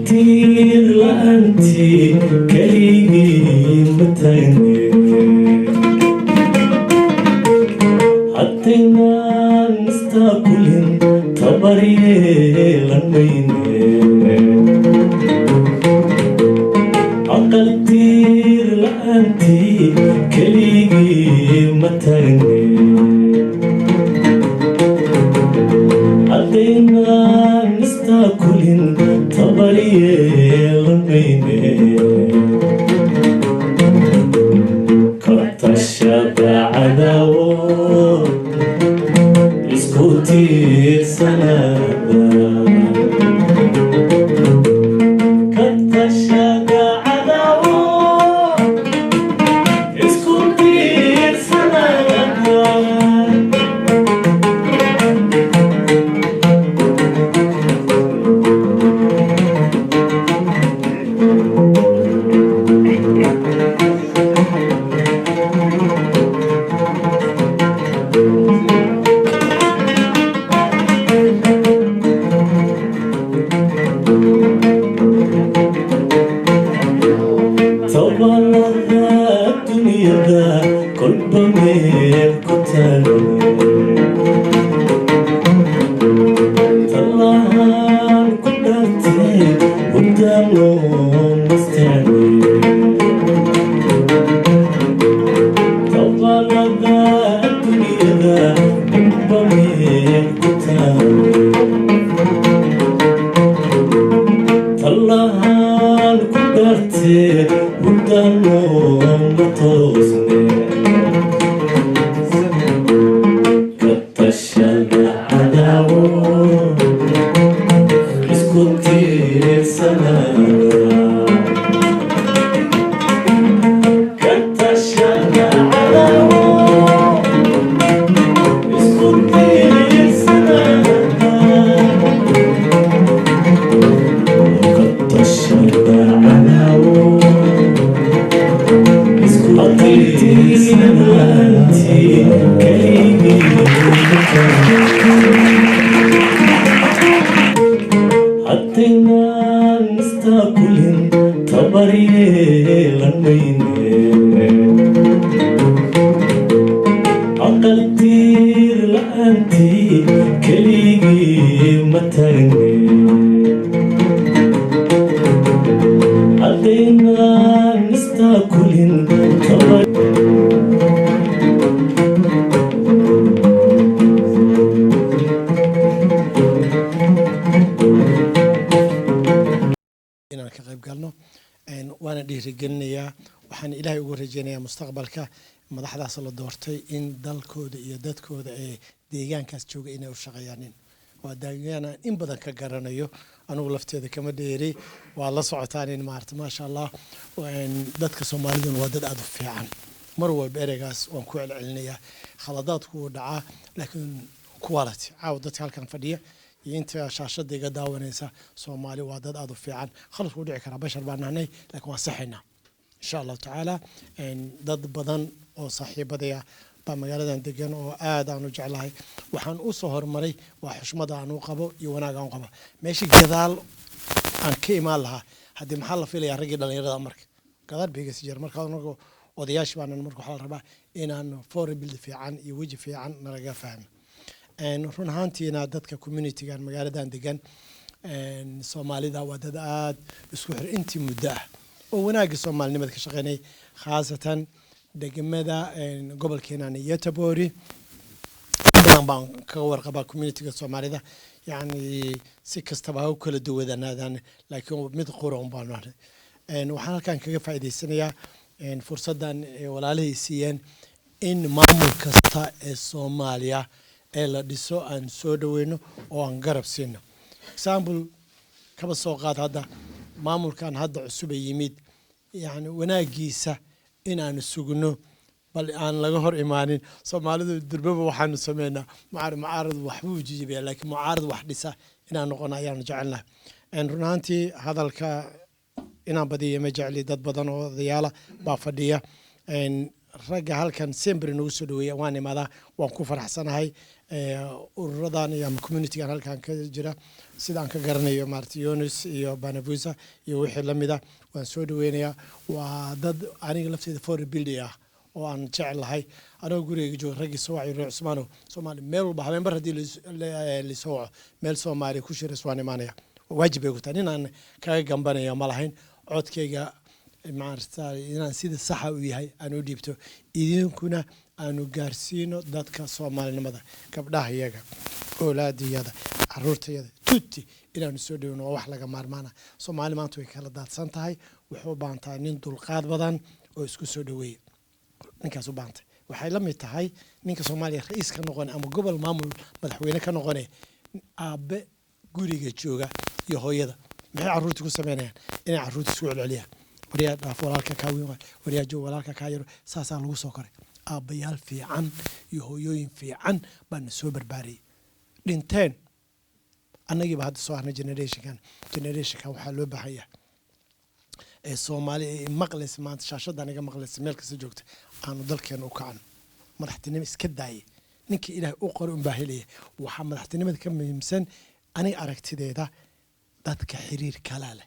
Tiir la'aantii keligii ma tagne. Haddaynaan istaakulin, tabar yeelan mayne. Aqal tiir la'aantii keligii ma tagne. Haddaynaan istaakulin, tabar yeelan mayne. Ka tashada cadaawo, isku tiirsanaada. Ka tashada cadaawo, isku tiirsanaada. Tabalada dunyada kolba meel ku taagan, tallahaan ku dhaartay, hurdaano mastaane. Tabalada dunyada kolba meel ku taagan, tallahaan ku dhaartay, hurdaano ma toosne. Ka tashada cadaawo, isku tiirsanaada. Ka tashada cadaawo, isku tiirsanaada. Ka tashada cadaawo, isku tiirsanaantii keligii. Haddaynaan istaakulin, tabar yeelan mayne. Aqal tiir la'aantii keligii ma tagne. Haddaynaan istaakulin, tabar. Inaan ka qayb galno waana dhiirigelinayaa. Waxaan Ilaahay ugu rajeynayaa mustaqbalka madaxdaas la doortay in dalkooda iyo dadkooda ee deegaankaas jooga inay u shaqeeyaanin. Waa deegaan aan in badan ka garanayo anigu lafteeda, kama dheeri, waa la socotaan in maarata, maasha Allah, dadka Soomaaliduna waa dad aada u fiican. Mar walba ereygaas waan ku celcelinayaa. Khaladaadku wuu dhacaa, laakiin quality caawa dadka halkan fadhiya iyo inta shaashada iga daawanaysa, Soomaali waa dad aada u fiican. Khaladku wuu dhici karaa, bashar baan nahnay, laakiin waan saxaynaa insha Allahu tacaala. Dad badan oo saaxiibadaya baa magaaladan degan oo aad aan u jeclahay. Waxaan u soo horumaray waa xushmada aan u qabo iyo wanaag aan u qabo. Meesha gadaal aan ka imaan lahaa haddii, maxaa la filayaa raggii dhalinyarada marka gadaal bay iga sii jira? Marka anagu odayaashii baanan, marka waxaa la rabaa inaan forebuild fiican iyo weji fiican nalaga fahmo. Run ahaantiina dadka communitygan magaaladan degan, Soomaalida, waa dad aad isku xir intii muddo ah oo wanaagga Soomaalinimada ka shaqeynay, khaasatan degmada gobolkeenan Göteborg. In badan baan kaga warqabaa communityga Soomaalida. Yacni si kastaba ha u kala duwadanaadaan, laakiin mid qura un baanu nahnay. Waxaan halkan kaga faa'iidaysanayaa fursaddan walaalahay siiyeen in maamul kasta ee Soomaaliya ee la dhiso aan soo dhaweyno oo aan garab siino. Example, kaba soo qaad hadda maamulkan hadda cusub ee yimid, yacni wanaagiisa inaanu sugno, bal aan laga hor imaanin. Soomaalidu durbaba waxaanu sameynaa mucaarad. Mucaarad waxbuu jijibaya, laakiin mucaarad wax dhisa inaan noqono ayaanu jecelnahay. Run ahaantii hadalka inaan badiyo ma jecli. Dad badan oo odayaala baa fadhiya. Ragga halkan sembri nagu soo dhaweeya, waan imaadaa, waan ku faraxsanahay. Ururadan iyo ama communitygan halkan ka jira, sida aan ka garanayo maarata Yunus iyo Banabusa iyo wixii lamida, waan soo dhaweynayaa. Waa dad aniga lafteeda for building ah oo aan jecelahay. Anigoo gurigayga jooga raggii soo wacay, reer Cusmaanow, Soomaali meel walba habeenbar haddii laisoo waco, meel Soomaaliya ku shiras, waan imaanaya. Waajib bay ku tahay, nin aan kaga gambanaya ma lahayn. Codkayga maarata inaan sida saxa u yahay aan u dhiibto, idinkuna aanu gaarsiino dadka soomaalinimada, gabdhaha iyaga, oolaadiyada, caruurtayada tutti inaanu soo dhaweyno waa wax laga maarmaana. Soomaali maanta way kala daadsan tahay. Wuxuu u baahan tahay nin dulqaad badan oo isku soo dhaweeya. Ninkaas u baahantay waxay la mid tahay ninka Soomaaliya ra'iis ka noqone ama gobol maamul madaxweyne ka noqone. Aabe guriga jooga iyo hooyada maxay caruurta ku sameynayaan? Inay caruurta isku celceliyaan: "Waryaa dhaaf, walaalka kaa weyn. Waryaa joog, walaalka kaa yaro." Saasaa lagu soo koray. Aabbayaal fiican iyo hooyooyin fiican baana soo barbaariyey, dhinteen, annagiiba hadda soo harnay. Generationkan waxaa loo baahan yahay ee Soomaali ay maqlaysa maanta, shaashadan iga maqlaysa, meel kasta joogta, aanu dalkeena u kacano. Madaxtinimo iska daayay, ninkii Ilaahay u qoray unbaa helaya. Waxaa madaxtinimada ka muhiimsan, aniga aragtideeda, dadka xiriir kala leh.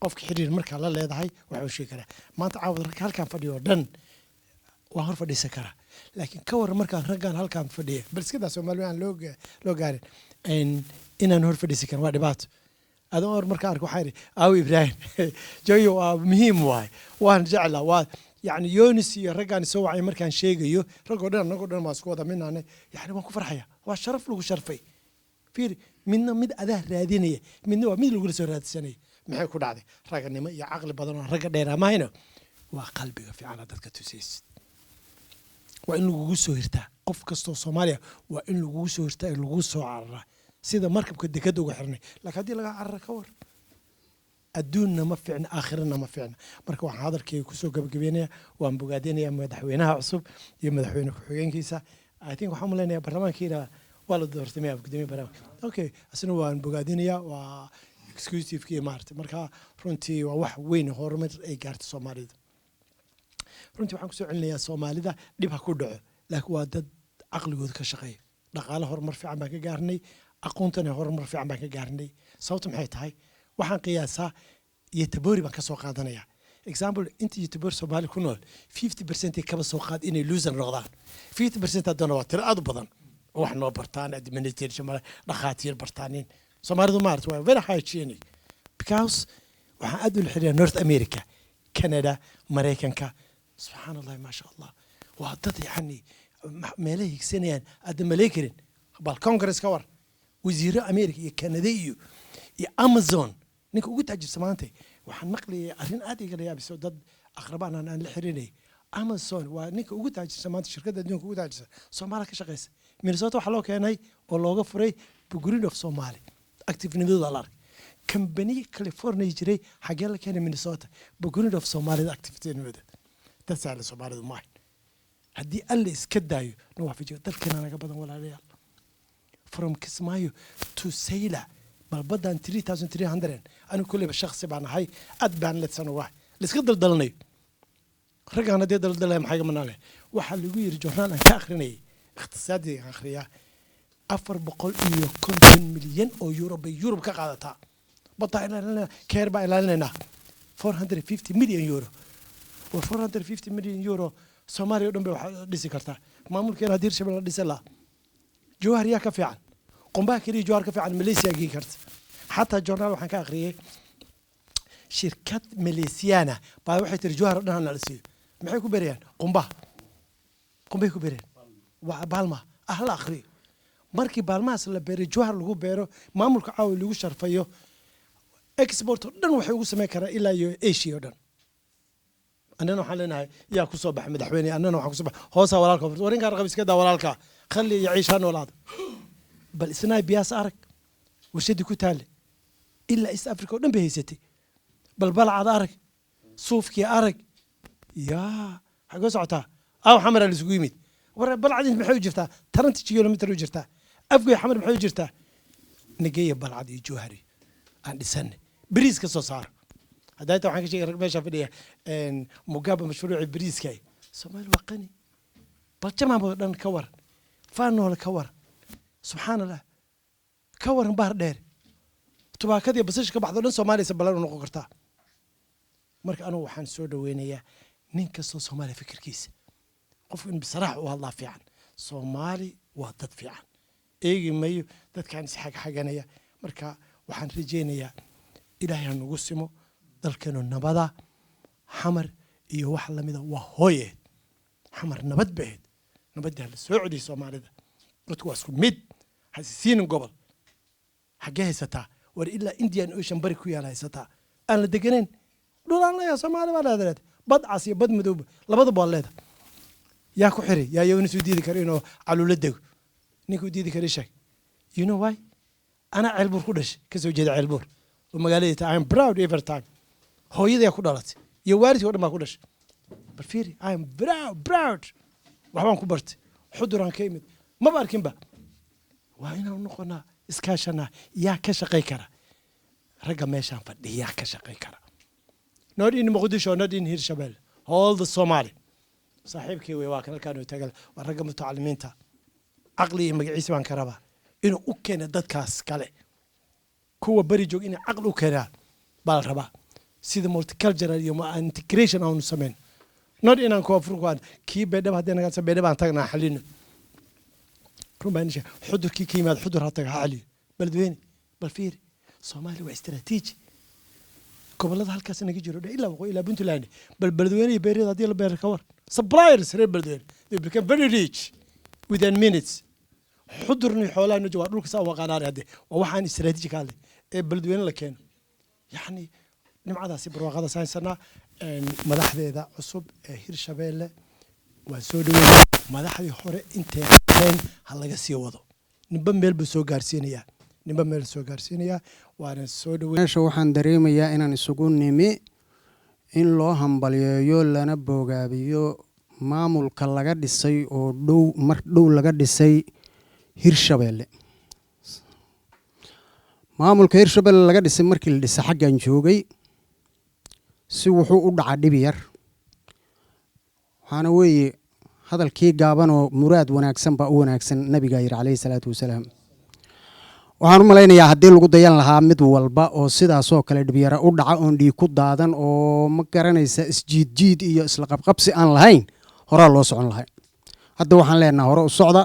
Qofka xiriir markaa la leedahay waxuu sheegi karaa. Maanta caawad ragga halkaan fadhiyo oo dhan waan hor fadhiisan karaa, laakiin ka waran markaan raggaan halkaan fadhiya, bal iska daa Soomaali aan loo gaarin, inaan hor fadhiisan karin waa dhibaato. Adan or markaa arko waxaa idhi, "Aawo Ibraahim joyo." Waa muhiim waay, waan jeclaa. Waa yani Yonis iyo raggaan soo wacay markaan sheegayo, raggoo dhan, annagoo dhan waa isku wada midnaanay. Yani waan ku farxaya, waa sharaf lagu sharfay. Fiiri, midna mid adaa raadinaya, midna waa mid lagula soo raadsanaya. Maxay ku dhacday? Raganimo iyo caqli badan oo ragga dheeraa mahayno, waa qalbiga fiican aad dadka tusaysid. Waa in lagugu soo hirtaa. Qof kastoo Soomaaliya waa in lagugu soo hirtaa ee lagugu soo cararaa, sida markabka dekadda uga xirnay. Laakiin haddii laga carara, ka war? Adduunna ma fiicna, aakhirana ma fiicna. Marka waxaan hadalkayga kusoo gabagabeynaya, waan bogaadinayaa madaxweynaha cusub iyo madaxweyne ku-xigeenkiisa. I think waxaan umaleynaya baarlamaankiina waa la doortay maya, gudoomiye baarlamaanka. Okay, isna waan bogaadinayaa, waa executive-kii maarata. Marka runtii waa wax weyn, horumar ay gaartay Soomaalidu. Runtii waxaan kusoo celinayaa, Soomaalida dhib ha ku dhaco, laakiin waa dad caqligooda ka shaqeeya. Dhaqaale horumar fiican baan ka gaarnay, aqoontana horumar fiican baan ka gaarnay. Sababta maxay tahay? Waxaan qiyaasaa, Göteborg baan ka soo qaadanaya example, inta Göteborg Soomaali ku nool 50% kaba soo qaad inay loser noqdaan. 50% haddana waa tiro aad u badan oo wax noo bartaan, administration male, dhakhaatiir bartaanin. Soomaalidu maarata waa very hygienic, because waxaan aad ula xiriira North America, Canada, Maraykanka. Subxaan Allahi, maasha Allah, waa dad yani meelay higsanayaan aadan malay karin. Bal Congress ka war, wasiiro America iyo Canada iyo Amazon, ninka ugu taajirsa maanta. Waxaan maqlayay arrin aad igala yaabiso, dad aqrabaan aan la xirinay. Amazon waa ninka ugu taajirsan maanta, shirkadda adduunka ugu taajirsan, Soomaaliya ka shaqeysa. Minnesota waxaa loo keenay oo looga furay Bugurin of Somali activenimadooda la arkay. Kambaniye California jiray xagee la keenay? Minnesota. Bugurin of Somalida activenimadooda dad sahla Soomaalidu maahan. Haddii Alle iska daayo na waafajiyo, dalkeena naga badan, walaalayaal. From Kismaayo to Sayla, bal baddan 3300, anigu kulleyba shakhsi baan ahay, aad baan ledsan ugahay. Laiska daldalanayo raggaan haddii daldalaya, maxay gamanaa leh? Waxaa lagu yiri journaal aan ka akhrinayay, ikhtisaadiga aan akhriyaa, 450 milyan oo euro bay Yurub ka qaadataa. Baddaa ilaalinayna, keer baa ilaalinaynaa. €450 million. War, €450 million Soomaaliya o dhan bay wax dhisi kartaa. Maamulkeena haddii Hirshabelle la dhisi lahaa, Jowhar yaa ka fiican, qumbaha keliya Jowhar ka fiican, Malaysia gei karta. Xataa journaal waxaan ka akhriyay, shirkad Malaysiyaana baa waxay tiri, "Jowhar o dhan hana la siiyo." Maxay ku berayaan? Qumbaha, qumbay ku berayaan. Waa baalma ah la akhriyo. Markii baalmahaas la beeray, Jowhar lagu beero, maamulka caawa lagu sharfayo, export oo dhan waxay ugu samayn karaan ilaa iyo Asia oo dhan. Annana waxaan leenahay, yaa ku soo baxay madaxweyne? Annana waxaan kusoo baxay hoosaa walaalka. War ninkaan raqab iska daa, walaalka khalli iyo ciish ha noolaado. Bal isnaa biyaas arag, warshadii ku taale ilaa East Africa oo dhan bay haysatay. Bal balcad arag, suufkii arag, yaa xagee socotaa? Aw Xamaraa laisugu yimid. War Balcad maxay u jirtaa? 30 kilometer u jirtaa. Afgoy Xamar maxay u jirtaa? Nageeya Balcad iyo Jowhari aan dhisanay, bariis ka soo saaro. Hadda inta waxaan ka sheegay rag meesha fadhiya, Mugabe mashruuci bariiska. Soomaali waa qani. Bal Jamaam oo dhan ka war, Faanoole ka war. Subxaan Allah, ka waran Baar Dheer, tubaakadii basasha ka baxdo dhan Soomaaliya supplier u noqon kartaa. Marka anugu waxaan soo dhaweynayaa nin kastoo Soomaaliya fikirkiisa, qofku in bisaraax u hadlaa fiican. Soomaali waa dad fiican, eegi mayo dadkaan isxagxaganaya. Marka waxaan rajaynayaa Ilaahay ha nagu simo dalkeenu nabada. Xamar iyo wax lamida waa hooyeed, Xamar nabad ba ahayd, nabaddii hala soo celiyo. Soomaalida dadku waa isku mid, hasisiinin gobol. Xaggee haysataa? War ilaa Indian Ocean bari ku yaala haysataa, aan la deganayn. Dhul aan leeyahay Soomaali baa leedahay, bad cas iyo bad madowba labadaba waa leedahay. Yaa ku xiray? Yaa yowna soo diidi kara inuu Caluula dego? Ninka u diidi kara sheeg. You know why? Anaa Ceelbuur ku dhashay, ka soo jeeda Ceelbuur oo magaaladii tahay. I am proud every time. Hooyadaa ku dhalatay iyo waalidkii o dhan baa ku dhashay. Bal fiiri, I am proud, proud. Waxbaan ku bartay, Xuduraan ka imid, maba arkinba. Waa inaan noqonaa, iskaashanaa. Yaa ka shaqay kara? Ragga meeshaan fadhiyaa ka shaqay kara, not in Muqdisho, not in Hirshabelle, all the Somali. Saaxiibkii wey, waa kan halkaan taagan, waa ragga mutacalimiinta. Caqli iyo magaciisa baan ka rabaa inuu u keeno dadkaas kale, kuwa beri joog inay caqli u keenaan baa la rabaa, sida multicultural iyo integration aanu samayn, not inaan koonfur kii Beedhaba haddii naga Beedhaba aan tagnaa xalino. Run baan sheeg, Xudurkii ka yimaad Xudur ha taga, ha xaliyo Beledweyne. Bal fiiri, Soomaaliya waa istaraatiiji. Gobolada halkaas naga jiro dhan ilaa waqooyi ilaa Puntland. Bal Beledweyne iyo beeriyada haddii la beero, ka war suppliers reer Beledweyne? They become very rich within minutes. Xudurni xoolaha nuja waa dhulka saa waqaanaari hadde, waa waxaan istaraatiiji ka hadlay ee Beledweyne la keeno. Yacni nimcadaasi barwaaqadaas haysanaa. Madaxdeeda cusub ee Hirshabeelle waan soo dhaweynaa. Madaxdii hore intay qabteen ha laga sii wado. Ninba meel buu soo gaarsiinayaa, ninba meel soo gaarsiinayaa, waana soo dhaweyn. Meesha waxaan dareemayaa inaan isugu nimi in loo hambalyeeyo lana boogaabiyo maamulka laga dhisay oo dhow mar dhow laga dhisay Hirshabeelle. Maamulka Hirshabeelle laga dhisay, markii la dhisay xaggan joogay, si wuxuu u dhaca dhib yar. Waxaana weeye hadalkii gaaban oo muraad wanaagsan baa u wanaagsan. Nabigaa yidhi, calayhi salaatu wasalaam. Waxaan u malaynayaa haddii lagu dayan lahaa mid walba oo sidaasoo kale dhibyara u dhaca, oon dhiig ku daadan, oo ma garanaysa isjiidjiid iyo isla qabqabsi aan lahayn, horaa loo socon lahay. Hadda waxaan leenahay hore u socda,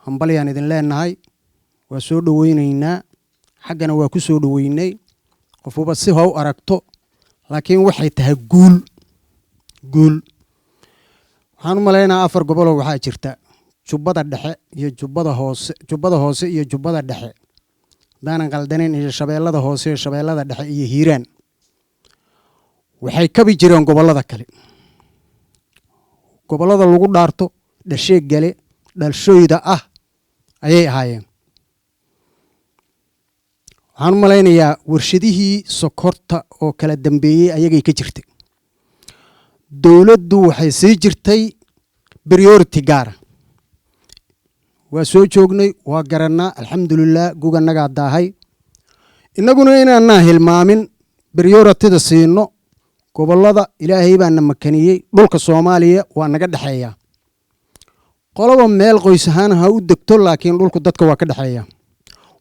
hambalyaan idin leenahay, waa soo dhoweyneynaa, xaggana waa ku soo dhoweynay. Qofuba si ha u aragto, laakiin waxay tahay guul, guul. Waxaan u malaynayaa afar goboloo waxaa jirta: Jubbada Dhexe iyo Jubbada Hoose, Jubbada Hoose iyo Jubbada Dhexe haddaanan qaldanayn, iyo Shabeellada Hoose iyo Shabeellada Dhexe iyo Hiiraan. Waxay kabi jireen gobollada kale, gobollada lagu dhaarto dhashee gale dhalshooyda ah ayay ahaayeen. Waxaan u malaynayaa warshadihii sokorta oo kala dambeeyey ayagay ka jirtay. Dowladdu waxay sii jirtay priority gaara. Waa soo joognay, waa garannaa, alxamdulilah. Guganagaa daahay, innaguna inaanaa hilmaamin priority-da siino gobollada. Ilaahay baana makaniyey, dhulka Soomaaliya waa naga dhexeeya. Qoloba meel qoys ahaan ha u degto, laakiin dhulku dadka waa ka dhexeeya,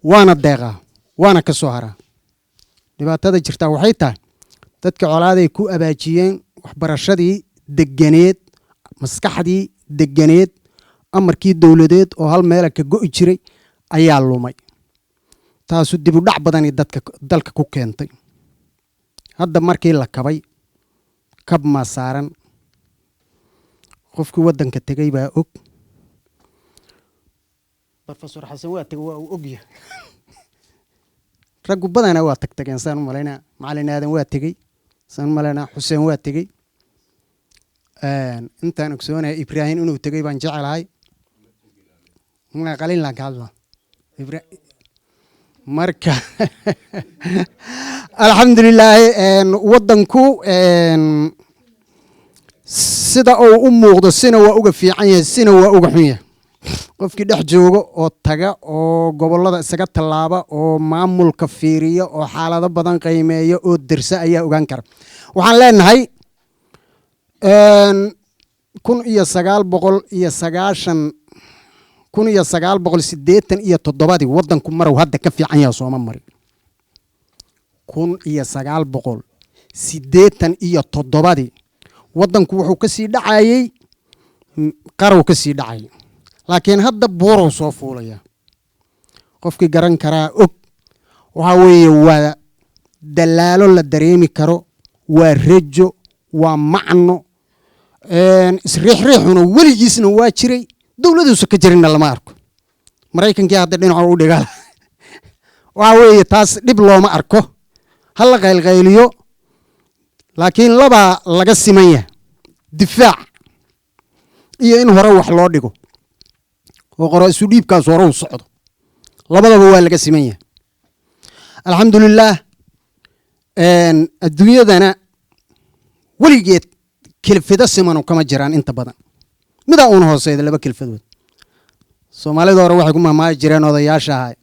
waana deeqaa, waana ka soo haraa. Dhibaatada jirtaa waxay tahay dadka colaaday ku abaajiyeen waxbarashadii deganeed, maskaxdii deganeed, amarkii dowladeed oo hal meela ka go'i jiray ayaa lumay. Taasu dib u dhac badani dadka dalka ku keentay. Hadda markii la kabay, kab maa saaran. Qofkii waddanka tegey baa og. Professor Xasan waa tegey, waa uu ogyahay. Raggu badanaa waa tag tageen, saan u malaynaa. Macalin Aadan waa tegey, saan u malaynaa. Xuseen waa tegey, intaan ogsoonaya. Ibraahim inuu tegey baan jecelahay. Qalinlaan ka hadla. Marka alxamdulilaahi, waddanku sida uu u muuqdo sina waa uga fiican yahay, sina waa uga xun yahay. Qofkii dhex jooga oo taga oo gobollada isaga tallaaba oo maamulka fiiriya oo xaalado badan qiimeeya oo dersa ayaa ogaan kara. Waxaan leenahay 1990. 1987-dii waddanku marow hadda ka fiican yaha sooma marin. 1987-dii waddanku wuxuu ka sii dhacayey, qarow ka sii dhacayay, laakiin hadda buurow soo fuulaya. Qofkii garan karaa og. Waxaa weeye waa dalaalo la dareemi karo, waa rejo, waa macno. Isriixriixuna weligiisna waa jiray, dowladuusa ka jirinna lama arko. Maraykankii hadda dhinaca u dhigaal. Waxaa weeye taas dhib looma arko, ha la qaylqayliyo, laakiin labaa laga siman yahay: difaac iyo in hore wax loo dhigo oo qoro isu dhiibkaas hore u socdo. Labadaba waa laga siman yahay, alxamdulilaah. Adduunyadana weligeed kelfido simanu kama jiraan, inta badan midaa uuna hooseyda laba kelfadood. Soomaalida hore waxay ku mahmaahi jireen, odayaasha ahay,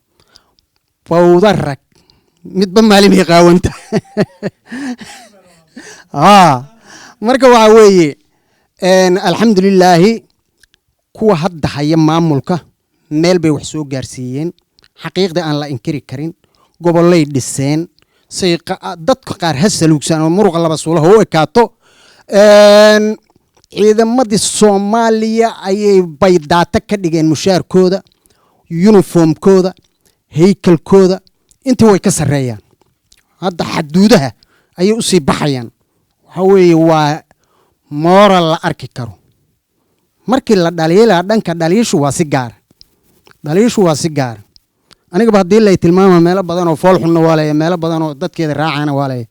"Fawda rag midba maalimay qaawanta." Marka waxaa weeye, alxamdulilaahi, kuwa hadda haya maamulka meel bay wax soo gaarsiiyeen, xaqiiqda aan la inkiri karin. Gobollay dhiseen say dadka qaar ha saluugsan oo muruqa laba suulaha u ekaato. Ciidamadii Soomaaliya ayay baydaata ka dhigeen, mushaarkooda, uniformkooda, haykalkooda intii way ka sarreeyaan. Hadda xaduudaha ayay usii baxayaan. Waxaa weeye waa moral la arki karo. Markii la dhaliilaa, dhanka dhaliishu waa si gaara, dhaliishu waa si gaara. Anigaba haddii lay tilmaama, meelo badan oo fool xunna waa leeya, meelo badan oo dadkeeda raacana waa leeya.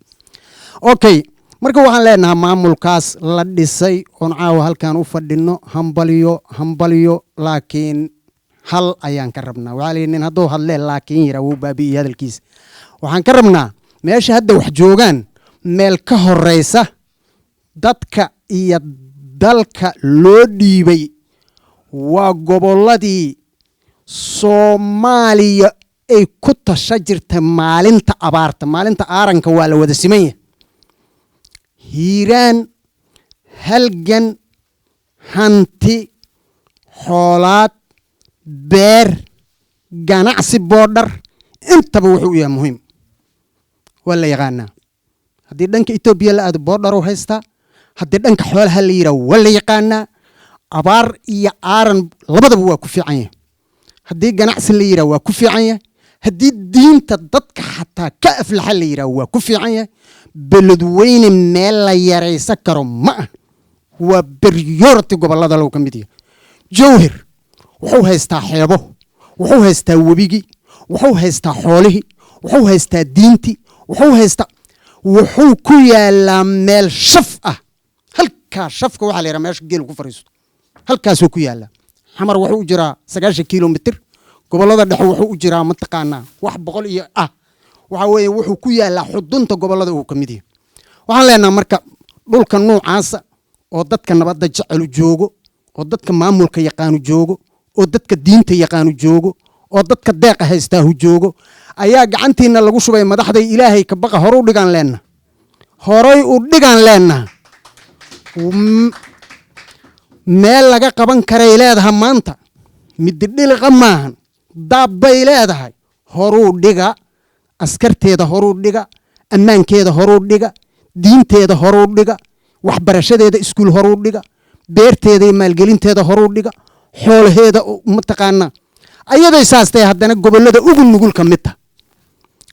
Okay, marka waxaan leenahaa maamulkaas la dhisay oon caawa halkan u fadhino, hambalyo, hambalyo. Laakiin hal ayaan ka rabnaa. Waxaa layidhi, nin hadduu hadlee laakiin yira, wuu baabi'iyey hadalkiisa. Waxaan ka rabnaa meesha hadda wax joogaan meel ka horeysa. Dadka iyo dalka loo dhiibay waa gobolladii Soomaaliya ay ku tasha jirtay maalinta abaarta, maalinta aaranka waa la wada siman yahay. Hiiraan halgan, hanti xoolaad, beer, ganacsi, boodhar, intaba wuxuu u yahay muhiim, waa la yaqaanaa. Haddii dhanka Etoobiya la aado, boodharow haystaa. Haddii dhanka xoolaha la yidhaah, waa la yaqaanaa. Abaar iyo aaran labadaba waa ku fiican yahay. Haddii ganacsi la yidhah, waa ku fiican yahay. Haddii diinta dadka xataa ka aflaxa la yidhah, waa ku fiican yahay. Beledweyne meel la yaraysan karo ma ah, waa priority gobollada low ka mid yahay. Jowhir wuxuu haystaa xeebo, wuxuu haystaa webigii, wuxuu haystaa xoolihii, wuxuu haystaa diintii, wuxuu haystaa, wuxuu ku yaalaa meel shaf ah. Halkaa shafka waxaa la yidhaha meesha geelu ku fariisto, halkaasuu ku yaallaa. Xamar wuxuu u jiraa 90 kilomitir, gobollada dhexe wuxuu u jiraa mataqaanaa wax 100 iyo ah. Waxa weeye wuxuu ku yaallaa xudunta gobollada uu ka mid yahay. Waxaan leenaha marka dhulka nuucaasa oo dadka nabadda jecelu joogo, oo dadka maamulka yaqaanu joogo, oo dadka diinta yaqaanu joogo, oo dadka deeqa haystaahu joogo, ayaa gacantiina lagu shubay. Madaxday Ilaahay ka baqa, horu dhigaan leenna, horay u dhigaan leennaha. Meel laga qaban karay leedaha maanta, mididhiliqa maahan, daabbay leedahay. Horuu dhiga, askarteeda horuu dhiga, ammaankeeda horuu dhiga, diinteeda horuu dhiga, waxbarashadeeda iskuul horuu dhiga, beerteeda iyo maalgelinteeda horuu dhiga, xoolaheeda mataqaanaa. Ayaday saastay haddana gobollada ugu nugul ka mid taha.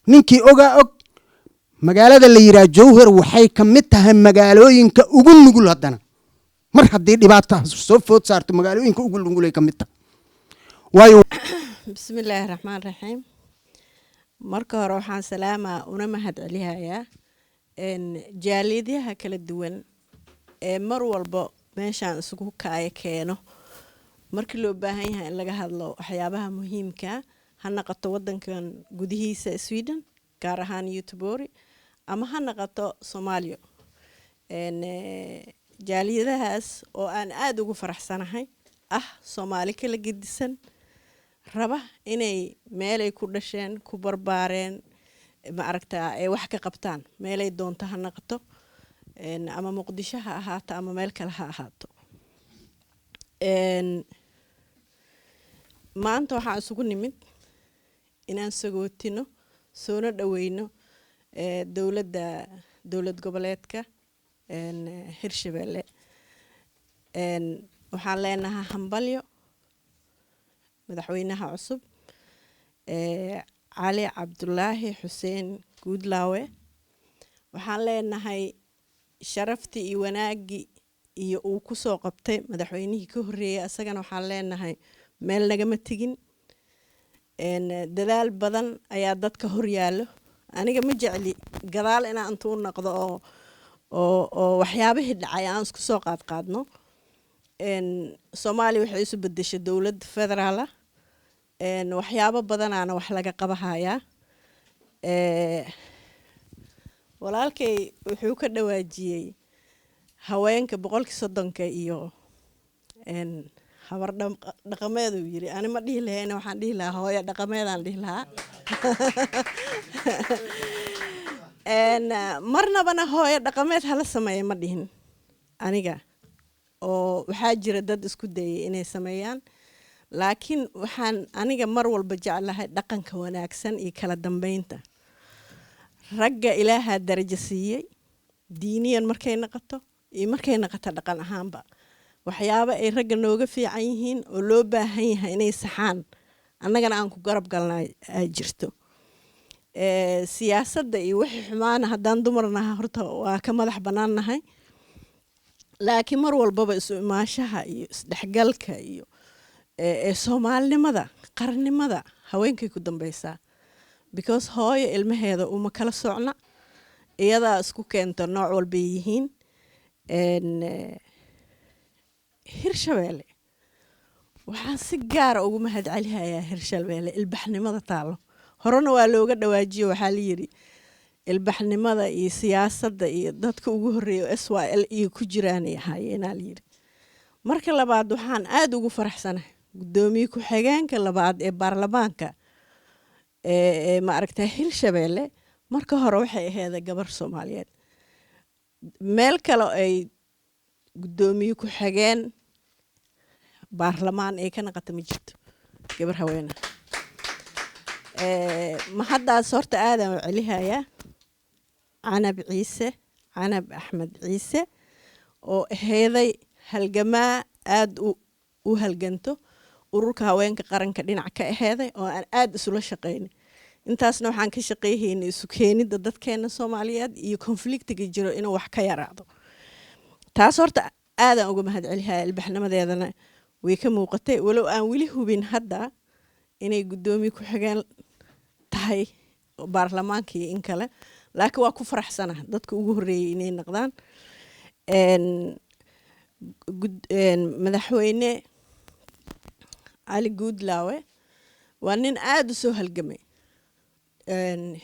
Ninkii ogaa og, magaalada la yidhaha Jowhar waxay ka mid tahay magaalooyinka ugu nugul. Haddana mar haddii dhibaata soo food saarto, magaalooyinka ugu nugulay ka mid tahay, waayo. Bismillaahi raxmaan raxiim. Marka hore waxaan salaamaa una mahad celihayaa jaaliyadyaha kala duwan ee mar walba meeshaan isugu kaaya keeno markii loo baahan yahay in laga hadlo waxyaabaha muhiimka, ha naqato wadankan gudihiisa Sweden, gaar ahaan Göteborg, ama ha naqato Soomaaliya. Jaaliyadahaas oo aan aada ugu faraxsanahay, ah Soomaali kala gedisan, raba inay meelay ku dhasheen, ku barbaareen, ma aragtaa, ay wax ka qabtaan, meelay doonto ha naqato, ama Muqdisho ha ahaato ama meel kale ha ahaato. Maanta waxaan isugu nimid inaan sagootino, soona dhaweyno dowladda dowlad goboleedka Hirshabelle. Waxaan leenahay hambalyo madaxweynaha cusub, Cali Cabdulaahi Xuseen Guudlaawe. Waxaan leenahay sharaftii iyo wanaaggii iyo uu kusoo qabtay madaxweynihii ka horreeyay, isagana waxaan leenahay meel nagama tegin. Dadaal badan ayaa dadka hor yaallo. Aniga ma jecli gadaal inaan intuu noqdo oo waxyaabihii dhacay aan isku soo qaadqaadno. Soomaaliya waxay isu bedeshay dowlad federaal ah. Waxyaabo badanaana wax laga qabahayaa. Walaalkay wuxuu ka dhawaajiyey haweenka 30% iyo habar dhaqameeduu yiri. Ani ma dhihi lahayna, waxaan dhihi lahaa hooyo dhaqameedaan dhihi lahaa. Marnabana hooyo dhaqameed hala sameeya ma dhihin aniga, oo waxaa jira dad isku dayay inay sameeyaan, laakiin waxaan aniga mar walba jeclahay dhaqanka wanaagsan iyo kala dambeynta. Ragga Ilaahaa darajo siiyey, diiniyan markay noqoto iyo markay noqoto dhaqan ahaanba. Waxyaabo ay ragga nooga fiican yihiin oo loo baahan yahay inay saxaan, annagana aan ku garab galnaa ay jirto. Siyaasadda iyo wixii xumaana haddaan dumarnaha horta waa ka madax bannaan nahay, laakiin mar walbaba isu imaashaha iyo isdhexgalka iyo soomaalinimada, qarannimada haweenkay ku dambeysaa, because hooyo ilmaheeda uma kala socna, iyadaa isku keento nooc walbay yihiin. Hirshabeelle waxaan si gaara ugu mahadcelihayaa. Hirshabeelle ilbaxnimada taalo horena waa looga dhawaajiyo. Waxaa la yidhi ilbaxnimada iyo siyaasadda iyo dadka ugu horreeya SYL iyo ku jiraanay ahaayeenaa la yidhi. Marka labaad, waxaan aada ugu faraxsanahay guddoomiye ku-xigeenka labaad ee baarlamaanka ee ma aragtaa Hirshabeelle. Marka hore waxay aheeda gabar Soomaaliyeed. Meel kale ay guddoomiye ku-xigeen baarlamaan ay ka naqata ma jirto gabar haweena. Mahaddaas horta aadaan u celihayaa Canab Ciise, Canab Axmed Ciise, oo aheeday halgamaa aada u halganto ururka haweenka qaranka dhinac ka aheeday, oo aan aada isula shaqeynay. Intaasna waxaan ka shaqeyhaynay isu keenidda dadkeena Soomaaliyeed iyo conflictiga jiro inuu wax ka yaraado. Taas horta aadaan uga mahad celihaya. Ilbaxnimadeedana way ka muuqatay, walow aan weli hubin hadda inay guddoomiye ku-xigeen tahay baarlamaanka iyo in kale, laakiin waa ku faraxsanaha dadka ugu horreeyay inay noqdaan. Madaxweyne Cali Guudlaawe waa nin aada u soo halgamay.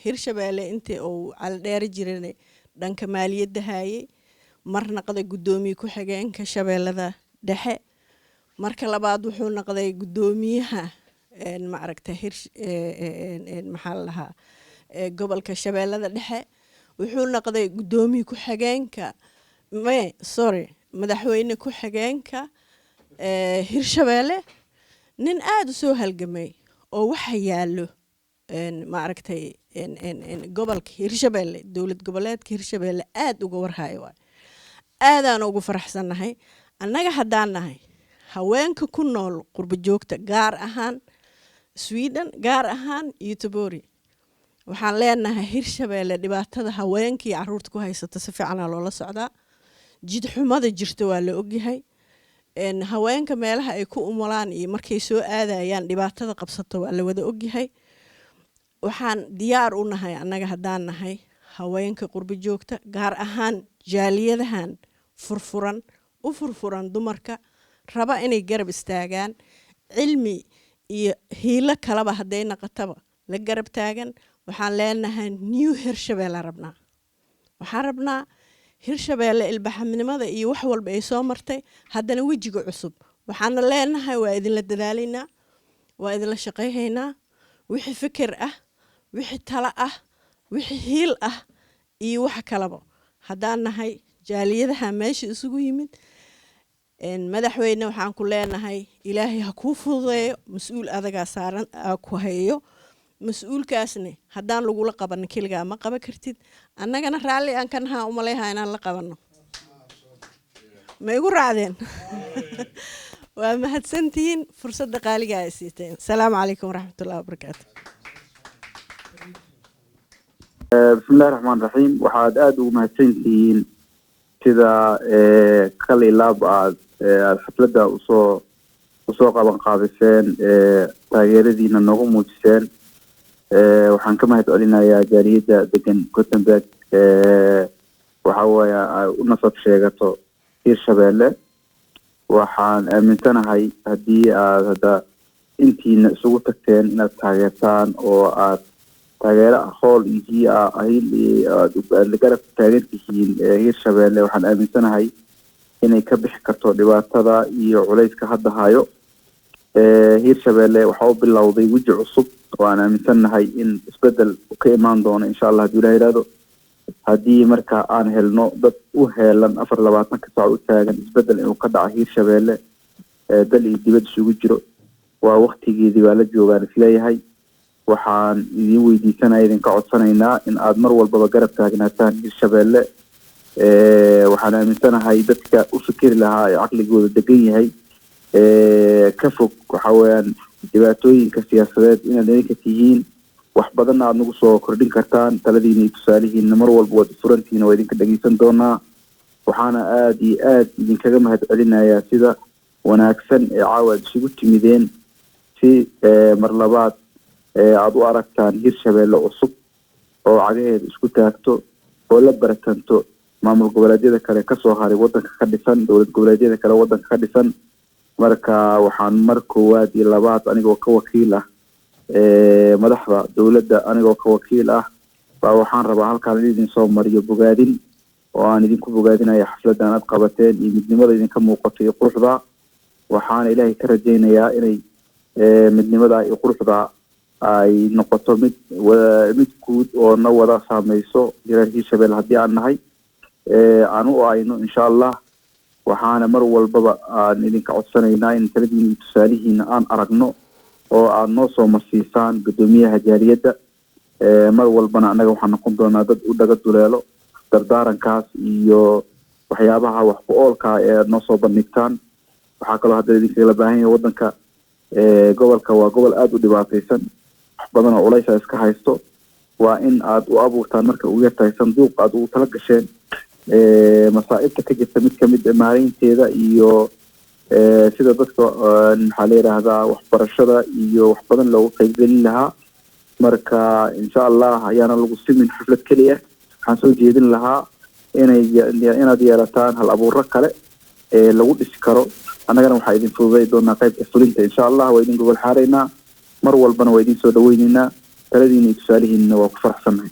Hirshabeelle intii uu Cali Dheere jiray dhanka maaliyadda haayay, mar noqday guddoomiye ku-xigeenka Shabeellada Dhexe, marka labaad wuxuu noqday guddoomiyaha ma aragta hir maxaa la dhahaa gobolka Shabeellada Dhexe, wuxuu noqday guddoomiye ku-xigeenka, me sorry, madaxweyne ku-xigeenka Hirshabeelle. Nin aada u soo halgamay oo waxa yaallo ma aragtay gobolka Hirshabeelle, dowlad goboleedka Hirshabeelle aada uga warhayo waay. Aadaan ugu faraxsannahay annaga haddaan nahay haweenka ku nool qurbo joogta, gaar ahaan Sweden, gaar ahaan Göteborg. Waxaan leenahay Hirshabeelle dhibaatada haweenka iyo caruurta ku haysata si fiicanaa loola socdaa. Jidxumada jirta waa la ogyahay. Haweenka meelaha ay ku umulaan iyo markay soo aadayaan dhibaatada qabsato waa la wada ogyahay. Waxaan diyaar u nahay annaga haddaan nahay haweenka qurbo joogta, gaar ahaan jaaliyadahan furfuran, u furfuran dumarka raba inay garab istaagaan, cilmi iyo hiilo kaleba hadday naqataba la garab taagan. Waxaan leenahay new Hirshabeelle rabnaa. Waxaan rabnaa Hirshabeelle ilbaxnimada iyo wax walba ay soo martay, haddana wejiga cusub. Waxaana leenahay waa idinla dadaalaynaa, waa idinla shaqayhaynaa, wixii fikir ah, wixii talo ah, wixii hiil ah iyo wax kalaba haddaan nahay jaaliyadaha meesha isugu yimid. Madaxweyne, waxaan ku leenahay Ilaahay ha kuu fududeeyo. Mas-uul adagaa saaran aa ku hayo. Mas-uulkaasne haddaan lagula qabanin, keligaa ma qaban kartid. Annagana raalli aan ka nahaa umalayha inaan la qabanno. Ma igu raacdeen? Waa mahadsantihiin fursadda qaaliga ay siiteen. Asalaamu calaykum waraxmatullahi wabarakaatu. Bismillahi raxmaan raxiim. Waxaad aada ugu mahadsantihiin sida kal iyo laab aad xafladda usoo qaban qaabiseen, taageeradiina noogu muujiseen. Waxaan ka mahad celinayaa jaaliyadda degan Gothenburg, waxa weeye ay u nasab sheegato Hirshabeelle. Waxaan aaminsanahay haddii aad hadda intiina isugu tagteen inaad taageertaan oo aad taageero hool iyo hii ahin aad garab taagan tihiin Hirshabeelle, waxaan aaminsanahay inay ka bixi karto dhibaatada iyo culayska hadda hayo. Hirshabeelle waxaa u bilowday weji cusub oo aan aaminsannahay in isbedel ka imaan doono, insha Allah, haddii Ilaah yidhaahdo. Haddii marka aan helno dad u heelan, 24-ka saac u taagan isbedel inuu ka dhaco Hirshabeelle, dal iyo dibad isugu jiro, waa waktigeedii baa la joogaan isleeyahay. Waxaan idin weydiisanaya, idinka codsanaynaa in aad mar walbaba garab taagnaataan Hirshabeelle. Waxaan aaminsanahay dadka u fikiri lahaa ee caqligooda degan yahay, ka fog waxa weeyaan dhibaatooyinka siyaasadeed, inaad idinka tihiin. Wax badanna aad nagu soo kordhin kartaan. Taladiina iyo tusaalihiina mar walba waad furantihiin, waa idinka dhegeysan doonaa. Waxaana aada iyo aada idinkaga mahad celinayaa sida wanaagsan ee caawa aad isugu timideen si mar labaad aada u aragtaan Hirshabeelle cusub oo cagaheeda isku taagto oo la baratanto maamul goboleedyada kale kasoo haray wadanka ka dhisan, dowlad goboleedyada kale wadanka ka dhisan. Marka waxaan mar koowaad iyo labaad, anigoo ka wakiil ah madaxda dowladda, anigoo ka wakiil ah baa waxaan rabaa halkaan in idin soo mariyo bogaadin oo aan idinku bogaadinayo xafladdan aad qabateen iyo midnimada idinka muuqato iyo quruxda. Waxaana Ilaahay ka rajaynayaa inay midnimada iyo quruxda ay noqoto mid guud oo na wada saameyso reer Hirshabelle haddii aan nahay, aan u ayno, insha Allah. Waxaana mar walbaba aan idinka codsanaynaa in taladiina iyo tusaalihiina aan aragno oo aad noo soo marsiisaan guddoomiyaha jaaliyadda. Mar walbana annaga waxaan noqon doonaa dad u dhaga duleelo dardaarankaas iyo waxyaabaha wax ku oolka ee aad noo soo bandhigtaan. Waxaa kaloo hadda idinkagala baahan yahay waddanka, gobolka waa gobol aada u dhibaataysan, wax badan oo culaysa iska haysto. Waa in aad u abuurtaan marka ugu yartahay sanduuq aad ugu tala gasheen masaa'ibta ka jirta mid kamid maareynteeda iyo sida dadka, maxaa la yidhaahdaa, waxbarashada iyo wax badan loogu qaybgelin lahaa. Marka insha Allah ayaana lagu simin xaflad keliya. Waxaan soo jeedin lahaa inaad yeelataan hal abuuro kale ee lagu dhisi karo. Annagana waxaa idin fududay doonaa qaybta fulinta, insha Allah. Waa idin gogol xaaraynaa, mar walbana waa idin soo dhaweyneynaa. Taladiina iyo tusaalihiinna waa ku faraxsannahay.